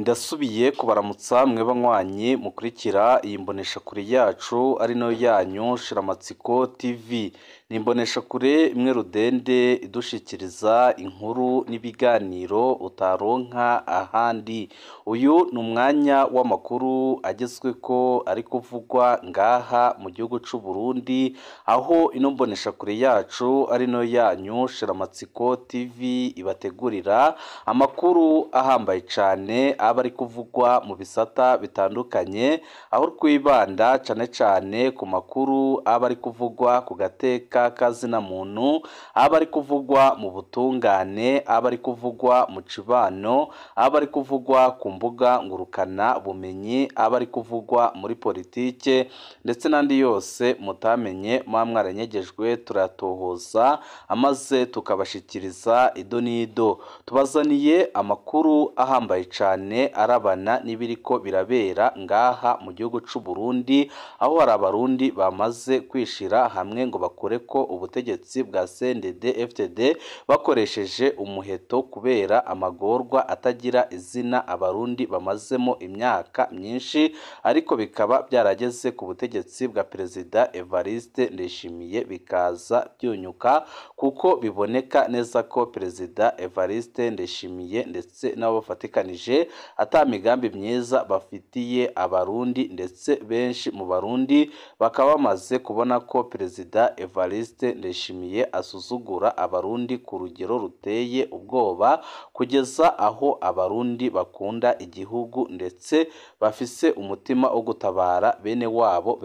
Ndasubiye kubaramutsa mwe banywanyi mukurikira iyi mboneshakure yacu ari nayo yanyu Shiramatsiko TV. Ni imboneshakure imwe rudende idushikiriza inkuru n'ibiganiro utaronka ahandi. Uyu ni umwanya w'amakuru agezweko ari kuvugwa ngaha mu gihugu c'u Burundi, aho ino mboneshakure yacu ari nayo yanyu Shiramatsiko TV ibategurira amakuru ahambaye cane aba ari kuvugwa mu bisata bitandukanye, aho twibanda cane cane ku makuru aba ari kuvugwa ku gateka kazina muntu, aba ari kuvugwa mu butungane, aba ari kuvugwa mu cibano, aba ari kuvugwa ku mbuga ngurukana bumenyi, aba ari kuvugwa muri politike ndetse n'andi yose mutamenye muba mwaranyegejwe, turatohoza amaze tukabashikiriza ido n'ido. Tubazaniye amakuru ahambaye cane arabana n'ibiriko birabera ngaha mu gihugu c'u Burundi, aho hari abarundi bamaze kwishira hamwe ngo bakureko ubutegetsi bwa CNDD FDD bakoresheje umuheto kubera amagorwa atagira izina abarundi bamazemo imyaka myinshi, ariko bikaba byarageze ku butegetsi bwa Perezida Evariste Ndayishimiye bikaza byunyuka, kuko biboneka neza ko Perezida Evariste Ndayishimiye ndetse n'abo bafatikanije ata migambi myiza bafitiye abarundi, ndetse benshi mu barundi bakaba bamaze kubona ko Perezida Evariste Ndayishimiye asuzugura abarundi ku rugero ruteye ubwoba, kugeza aho abarundi bakunda igihugu ndetse bafise umutima wo gutabara bene wabo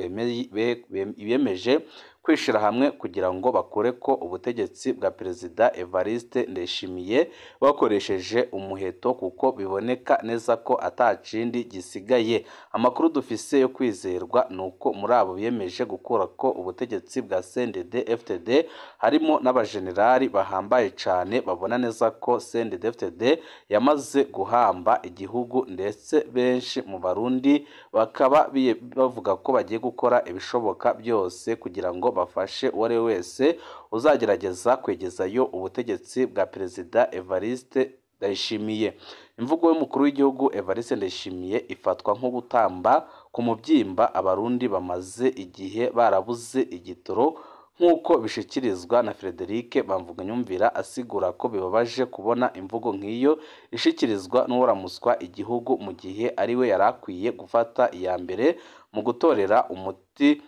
biyemeje kwishira hamwe kugira ngo bakureko ubutegetsi bwa Perezida Evariste Ndayishimiye bakoresheje umuheto, kuko biboneka neza ko atakindi gisigaye. Amakuru dufise yo kwizerwa nuko muri abo biyemeje gukurako ubutegetsi bwa CNDD FDD harimo n'abajenerali bahambaye cane babona neza ko CNDD FDD yamaze guhamba igihugu, ndetse benshi mu barundi bakaba bavuga ko bagiye gukora ibishoboka byose kugira ngo bafashe uwo ari we wese uzagerageza kwegezayo ubutegetsi bwa Perezida Evariste Ndayishimiye. Imvugo y'umukuru w'igihugu Evariste Ndayishimiye ifatwa nko gutamba ku mubyimba abarundi bamaze igihe barabuze igitoro, nk'uko bishikirizwa na Frederic Bamvuganyumvira asigura ko bibabaje kubona imvugo nk'iyo ishikirizwa n'uwaramuswa igihugu mu gihe ari we yari akwiye gufata iya mbere mu gutorera umuti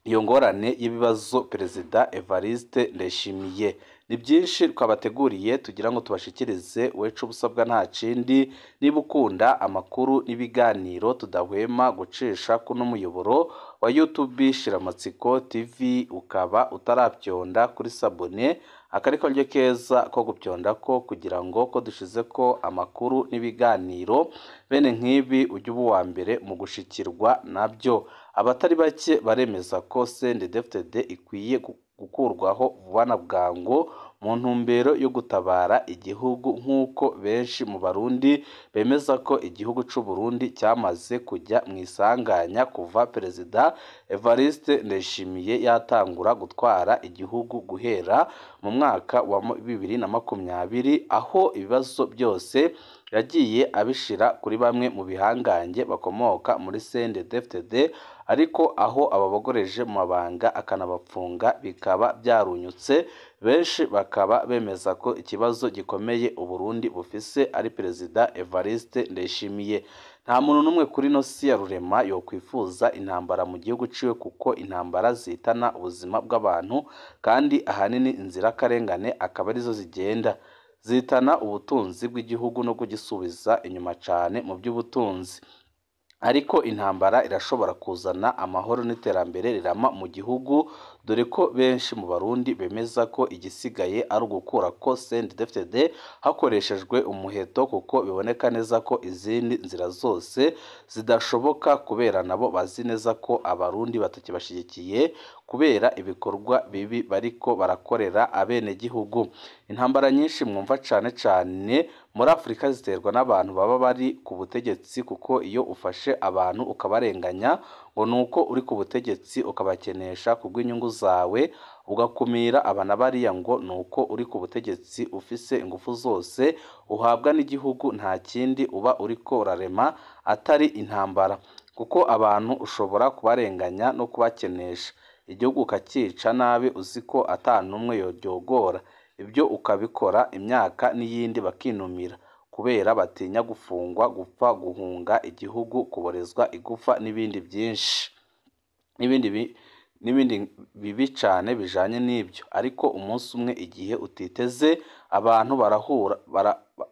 iyo ngorane y'ibibazo Perezida Evariste Ndayishimiye. Ni byinshi twabateguriye tugira ngo tubashikirize, wecu ubusabwa nta kindi. Niba ukunda amakuru n'ibiganiro tudahwema gucisha kuno muyoboro wa YouTube Shiramatsiko TV, ukaba utarabyonda kuri sabone, akariko ryo keza ko gupyonda ko kugira ngo ko dushize ko amakuru n'ibiganiro bene nk'ibi ujye uba uwa mbere mu gushikirwa nabyo. Abatari bake baremeza ko CNDD FDD ikwiye gukurwaho vuba na bwangu mu ntumbero yo gutabara igihugu, nk'uko benshi mu barundi bemeza ko igihugu c'u Burundi cyamaze kujya mu isanganya kuva Perezida Evariste Ndayishimiye yatangura gutwara igihugu guhera mu mwaka wa 2020, aho ibibazo byose yagiye abishira kuri bamwe mu bihangange bakomoka muri CNDD FDD, ariko aho ababogoreje mu mabanga akanabapfunga bikaba byarunyutse. Benshi bakaba bemeza ko ikibazo gikomeye Uburundi bufise ari Perezida Evariste Ndayishimiye. Nta muntu n'umwe kuri ino si ya rurema yokwifuza intambara mu gihugu ciwe, kuko intambara zihitana ubuzima bw'abantu kandi ahanini inzirakarengane akaba arizo zigenda zihitana ubutunzi bw'igihugu no kugisubiza inyuma cane mu by'ubutunzi. Ariko intambara irashobora kuzana amahoro n'iterambere rirama mu gihugu, dore ko benshi mu barundi bemeza ko igisigaye ari ugukura ko CNDD FDD hakoreshejwe umuheto, kuko biboneka neza ko izindi nzira zose zidashoboka, kubera nabo bazi neza ko abarundi batakibashigikiye kubera ibikorwa bibi bariko barakorera abenegihugu. Intambara nyinshi mwumva cane cane muri Afurika ziterwa n'abantu baba bari ku butegetsi, kuko iyo ufashe abantu ukabarenganya ngo nuko uri ku butegetsi ukabakenesha kubw'inyungu zawe, ugakumira aba na bariya ngo nuko uri ku butegetsi ufise ingufu zose uhabwa n'igihugu, nta kindi uba uriko urarema atari intambara, kuko abantu ushobora kubarenganya no kubakenesha, igihugu ukacica nabi uzi ko ata n'umwe yoryogora, ibyo ukabikora imyaka n'iyindi bakinumira kubera batinya gufungwa, gupfa, guhunga igihugu, kuborezwa igufa n'ibindi byinshi n'ibindi bibi cane bijanye n'ibyo. Ariko umunsi umwe igihe utiteze abantu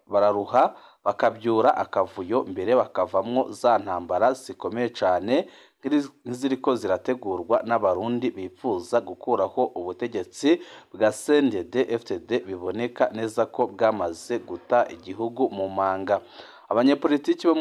bararuha bakabyura akavuyo, mbere bakavamwo za ntambara zikomeye cane nk'iziriko zirategurwa n'Abarundi bipfuza gukuraho ubutegetsi bwa CNDD-FDD, biboneka neza ko bwamaze guta igihugu mu manga. Abanyepolitiki bo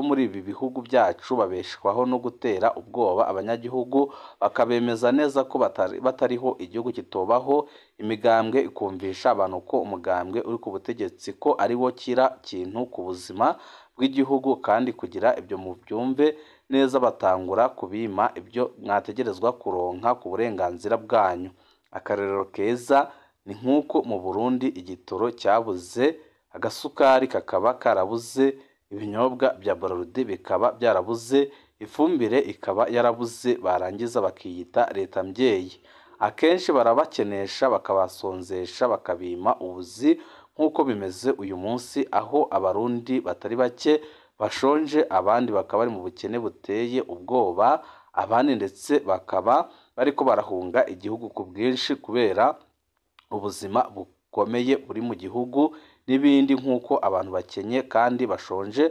muri ibi bihugu byacu babeshwaho no gutera ubwoba abanyagihugu, bakabemeza neza ko batariho igihugu kitobaho, imigambwe ikumvisha abantu ko umugambwe uri ku butegetsi ko ari wo kira kintu ku buzima bw'igihugu, kandi kugira ibyo mubyumve neza batangura kubima ibyo mwategerezwa kuronka ku burenganzira bwanyu. Akarorero keza ni nk'uko mu Burundi igitoro cyabuze, agasukari kakaba karabuze, ibinyobwa bya Bralirwa bikaba byarabuze, ifumbire ikaba yarabuze, barangiza bakiyita leta mbyeyi. Akenshi barabakenesha bakabasonzesha bakabima ubuzi nk'uko bimeze uyu munsi, aho Abarundi batari bake bashonje, abandi bakaba bari mu bukene buteye ubwoba, abandi ndetse bakaba bariko barahunga igihugu ku bwinshi kubera ubuzima bukomeye buri mu gihugu n'ibindi. Nk'uko abantu bakenye kandi bashonje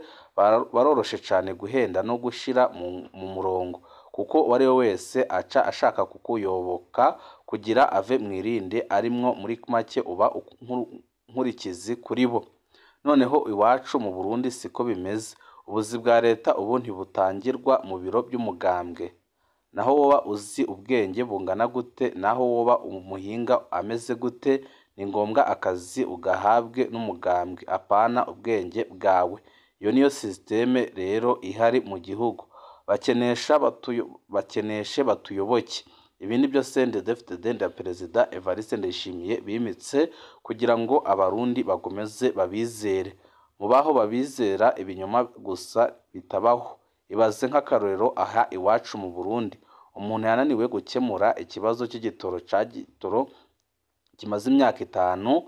baroroshe cane guhenda no gushira mu murongo, kuko uwo ari we wese aca ashaka kukuyoboka kugira ave mwirinde arimwo, muri make uba nkurikizi kuri bo. Noneho iwacu mu Burundi siko bimeze, ubuzi bwa leta ubu ntibutangirwa mu biro by'umugambwe, naho woba uzi ubwenge bungana gute, naho woba umuhinga ameze gute, ni ngombwa akazi ugahabwe n'umugambwe, apana ubwenge bwawe. Iyo niyo systeme rero ihari mu gihugu, bakeneshe batuyoboke. Ibi nibyo CNDD-FDD na Perezida Evariste Ndayishimiye bimitse kugira ngo Abarundi bagomeze babizere. Mubaho babizera ibinyoma gusa bitabaho. Ibaze nk'akarorero aha iwacu mu Burundi, umuntu yananiwe gukemura ikibazo cy'igitoro ca gitoro kimaze imyaka 5,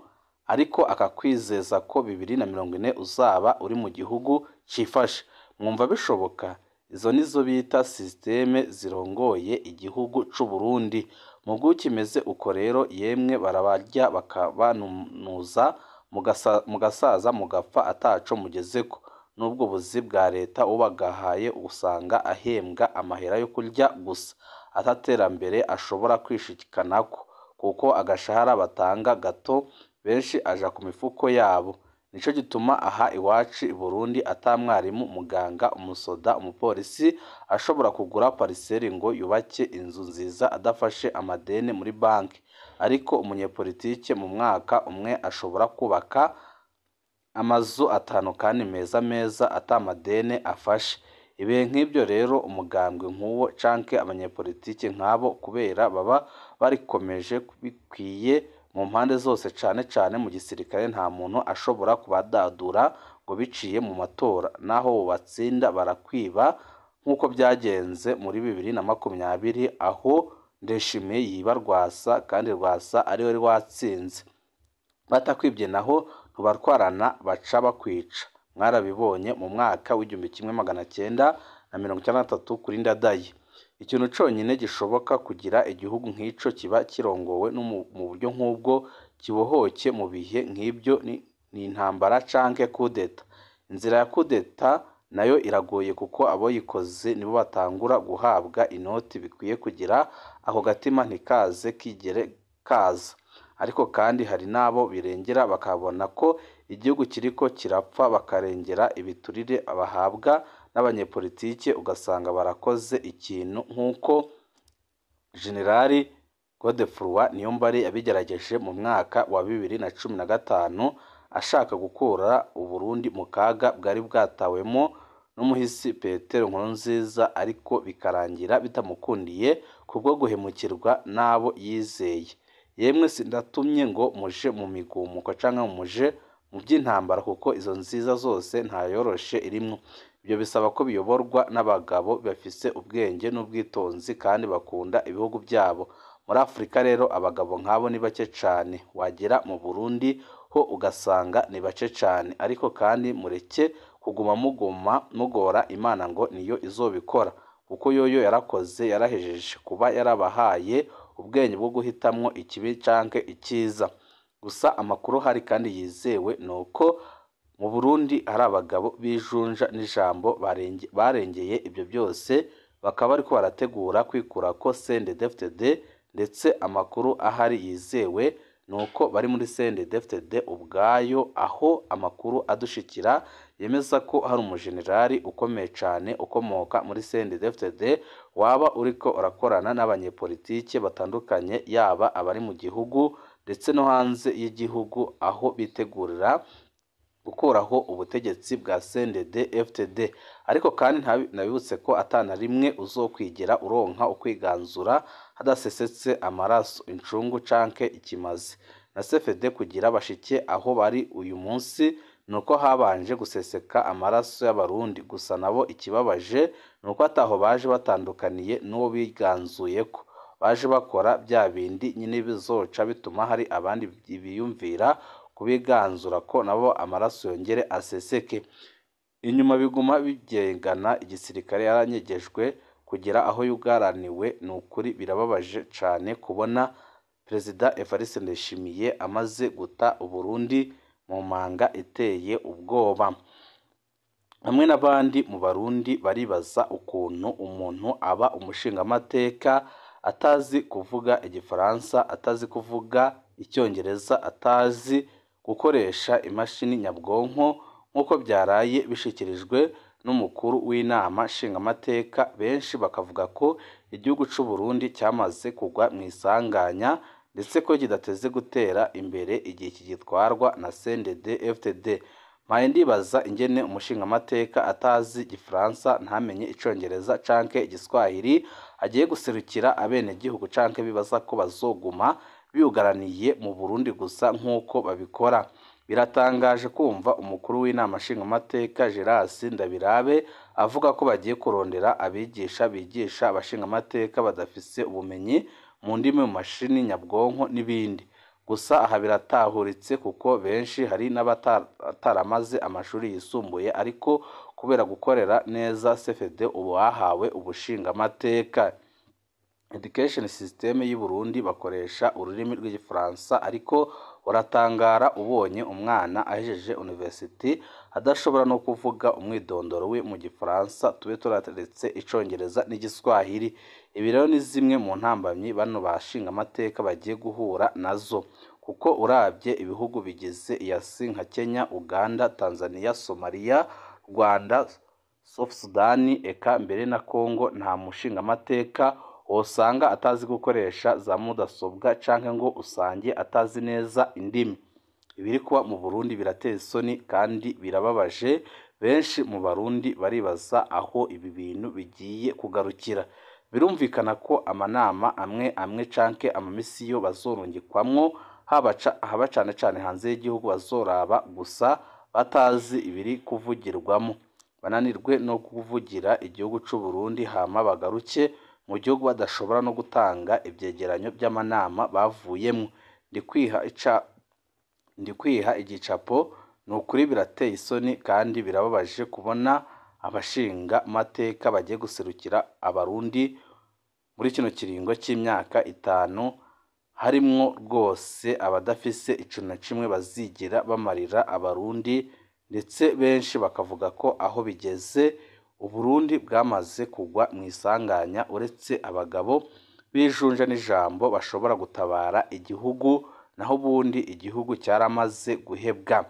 ariko akakwizeza ko 2040 uzaba uri mu gihugu cifashe. Mwumva bishoboka? Izo nizo bita systeme zirongoye igihugu c'u Burundi. Mu kimeze uko rero, yemwe barabarya bakabanunuza, mugasaza mugapfa ataco mugezeko. N'ubwo buzi bwa leta ubagahaye usanga ahembwa amahera yo kurya gusa, ataterambere ashobora kwishikanako, kuko agashahara batanga gato benshi aja ku mifuko yabo. Nico gituma aha iwacu i Burundi ata mwarimu, muganga, umusoda, umupolisi ashobora kugura pariseri ngo yubake inzu nziza adafashe amadeni muri banki, ariko umunyepolitike mu mwaka umwe ashobora kubaka amazu 5 kandi meza meza ata madeni afashe. Ibihe nk'ibyo rero umugambwe nk'uwo canke abanyepolitike nk'abo, kubera baba barikomeje bikwiye mu mpande zose, cane cane mu gisirikare, nta muntu ashobora kubadadura ngo biciye mu matora, naho bobatsinda barakwiba nk'uko byagenze muri 2020 aho Ndayishimiye yiba Rwasa kandi Rwasa ari we watsinze. Batakwibye naho ntubatwarana baca bakwica. Mwarabibonye mu mwaka w'1993 kuri Ndadaye. Ikintu conyine gishoboka kugira igihugu nk'ico kiba kirongowe mu buryo nk'ubwo kibohoke mu bihe nk'ibyo ni intambara canke kudeta. Inzira ya kudeta nayo iragoye kuko aboyikoze nibo batangura guhabwa inoti bikwiye kugira ako gatima ntikaze kigere kaza. Ariko kandi hari n'abo birengera bakabona ko igihugu kiriko kirapfa, bakarengera ibiturire bahabwa n'abanyepolitike, ugasanga barakoze ikintu nk'uko Generali Godefroid Niyombare yabigerageje mu mwaka wa 2015 ashaka gukura Uburundi mu kaga bwari bwatawemo n'umuhisi Petero Nkurunziza, ariko bikarangira bitamukundiye kubwo guhemukirwa n'abo yizeye. Yemwe sindatumye ngo muje mu migumuko canke muje mu by'intambara, kuko izo nziza zose ntayoroshe irimwo. Ibyo bisaba ko biyoborwa n'abagabo bafise ubwenge n'ubwitonzi kandi bakunda ibihugu byabo. Muri Afurika rero abagabo nk'abo ni bake cane, wagera mu Burundi ho ugasanga ni bake cane. Ariko kandi mureke kuguma mugora Imana ngo niyo izobikora, kuko yoyo yarakoze, yarahejeje kuba yarabahaye ubwenge bwo guhitamwo ikibi canke icyiza. Gusa amakuru hari kandi yizewe ni uko mu Burundi hari abagabo b'ijunja n'ijambo barengeye ibyo byose, bakaba bariko barategura kwikurako CNDD-FDD, ndetse amakuru ahari yizewe ni uko bari muri CNDD-FDD ubwayo, aho amakuru adushikira yemeza ko hari umujenerali ukomeye cane ukomoka muri CNDD-FDD waba uriko urakorana n'abanyepolitike batandukanye, yaba abari mu gihugu ndetse no hanze y'igihugu, aho bitegurira gukuraho ubutegetsi bwa CNDD-FDD. Ariko kandi nabibutse ko atana rimwe uzokwigera uronka ukwiganzura hadasesetse amaraso, incungu canke ikimazi. Na CFD kugira bashike aho bari uyu munsi nuko habanje guseseka amaraso y'abarundi. Gusa nabo ikibabaje nuko ataho baje batandukaniye n'uwo biganzuyeko, baje bakora bya bindi nyine bizoca bituma hari abandi biyumvira kubiganzura ko nabo amaraso yongere aseseke. Inyuma biguma bigengana, igisirikare yaranyegejwe kugera aho yugaraniwe. Ni ukuri birababaje cane kubona Perezida Evariste Ndayishimiye amaze guta Uburundi mu manga iteye ubwoba. Hamwe n'abandi mu Barundi baribaza ukuntu umuntu aba umushingamateka atazi kuvuga igifaransa, atazi kuvuga icyongereza, atazi gukoresha imashini nyabwonko, nk'uko byaraye bishikirijwe n'umukuru w'inama nshingamateka. Benshi bakavuga ko igihugu c'u Burundi cyamaze kugwa mu isanganya, ndetse ko kidateze gutera imbere igihe kigitwarwa na CNDD-FDD. Mpaye ndibaza ingene umushingamateka atazi igifaransa, ntamenye icongereza canke igiswahili agiye guserukira abenegihugu, canke bibaza ko bazoguma biyugaraniye mu Burundi gusa nk'uko babikora. Biratangaje kumva umukuru w'inama nshingamateka Gerasi Ndabirabe avuga ko bagiye kurondera abigisha bigisha abashingamateka badafise ubumenyi mu ndimi, mu mashini nyabwonko n'ibindi. Gusa aha biratahuritse kuko benshi hari n'abataramaze amashuri yisumbuye, ariko kubera gukorera neza CFD ubu bahawe ubushingamateka. Education system y'u Burundi bakoresha ururimi rw'igifaransa, ariko uratangara ubonye umwana ahejeje university adashobora no kuvuga umwidondoro we mu gifaransa, tube turaretse icongereza n'igiswahili. Ibi rero ni zimwe mu ntambamyi bano bashingamateka bagiye guhura nazo, kuko urabye ibihugu bigize EAC nka Kenya, Uganda, Tanzania, Somalia, Rwanda, South Sudan, eka mbere na Congo, nta mushingamateka wosanga atazi gukoresha za mudasobwa canke ngo usange atazi neza indimi. Ibiri kuba mu Burundi birateye isoni kandi birababaje. Benshi mu Barundi baribaza aho ibi bintu bigiye kugarukira. Birumvikana ko amanama amwe amwe canke amamisiyo bazorungikwamwo, haba cane cane hanze y'igihugu, bazoraba gusa batazi ibiri kuvugirwamo, bananirwe no kuvugira igihugu c'u Burundi, hama bagaruke mu gihugu badashobora no gutanga ivyegeranyo by'amanama bavuyemwo. Ndi kwiha igicapo. Ni ukuri birateye isoni kandi birababaje kubona abashinga mateka bagiye guserukira abarundi muri kino kiringo c'imyaka 5, harimwo rwose abadafise ico na kimwe bazigira bamarira abarundi, ndetse benshi bakavuga ko aho bigeze Uburundi bwamaze kugwa mu isanganya, uretse abagabo b'ijunja n'ijambo bashobora gutabara igihugu, naho ubundi igihugu cyaramaze guhebwa.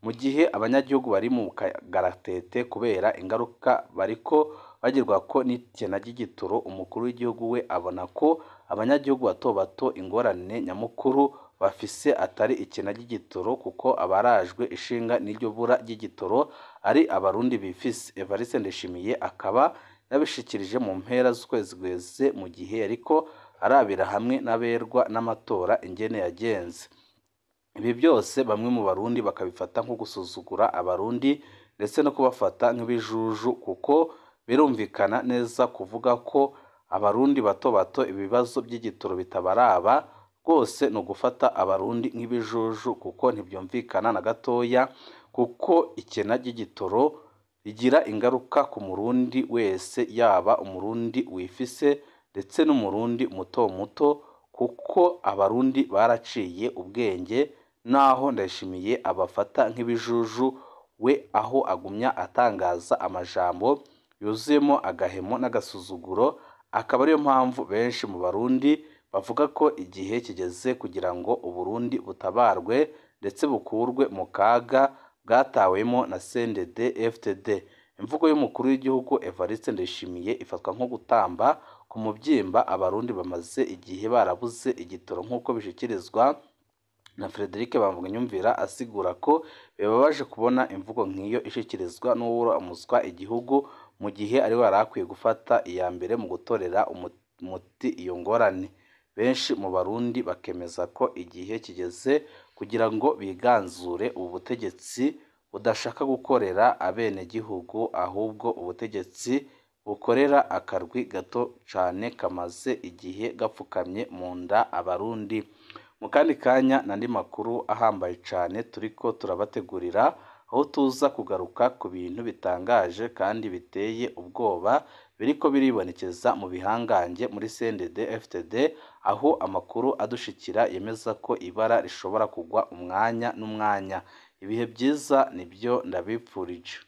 Mu gihe abanyagihugu bari mu kagaratete kubera ingaruka bariko bagirwa ko n'ikena ry'igitoro, umukuru w'igihugu we abona ko abanyagihugu bato bato ingorane nyamukuru bafise atari ikena ry'igitoro, kuko abarajwe ishinga n'iryo bura ry'igitoro ari abarundi bifise. Evariste Ndayishimiye akaba yabishikirije mu mpera z'ukwezi guheze, mu gihe ariko arabira hamwe n'aberwa n'amatora ingene yagenze. Ibi byose bamwe mu barundi bakabifata nko gusuzugura abarundi ndetse no kubafata nk'ibijuju, kuko birumvikana neza kuvuga ko abarundi bato bato ibibazo by'igitoro bitabaraba rwose ni ugufata abarundi nk'ibijuju, kuko ntibyumvikana na gatoya, kuko ikena ry'igitoro rigira ingaruka ku murundi wese, yaba umurundi wifise ndetse n'umurundi muto muto, kuko abarundi baraciye ubwenge. Naho Ndayishimiye abafata nk'ibijuju, we aho agumya atangaza amajambo yuzuyemo agahemo n'agasuzuguro, akaba ariyo mpamvu benshi mu barundi bavuga ko igihe kigeze kugira ngo Uburundi butabarwe ndetse bukurwe mu kaga bwatawemo na CNDD FDD. Imvugo y'umukuru w'igihugu Evariste Ndayishimiye ifatwa nko gutamba ku mubyimba abarundi bamaze igihe barabuze igitoro, nk'uko bishikirizwa na Frederic Bamvuginyumvira, asigura ko bibabaje kubona imvugo nk'iyo ishikirizwa n'uwuramuswa igihugu, mu gihe ariwe yari akwiye gufata iya mbere mu gutorera umuti iyo ngorane. Benshi mu barundi bakemeza ko igihe kigeze kugira ngo biganzure ubu butegetsi budashaka gukorera abenegihugu, ahubwo ubutegetsi bukorera akarwi gato cane kamaze igihe gapfukamye mu nda abarundi. Mu kandi kanya n'andi makuru ahambaye cane turiko turabategurira, aho tuza kugaruka ku bintu bitangaje kandi biteye ubwoba biriko biribonekeza mu bihangange muri CNDD FDD, aho amakuru adushikira yemeza ko ibara rishobora kugwa umwanya n'umwanya. Ibihe byiza nibyo ndabipfurije.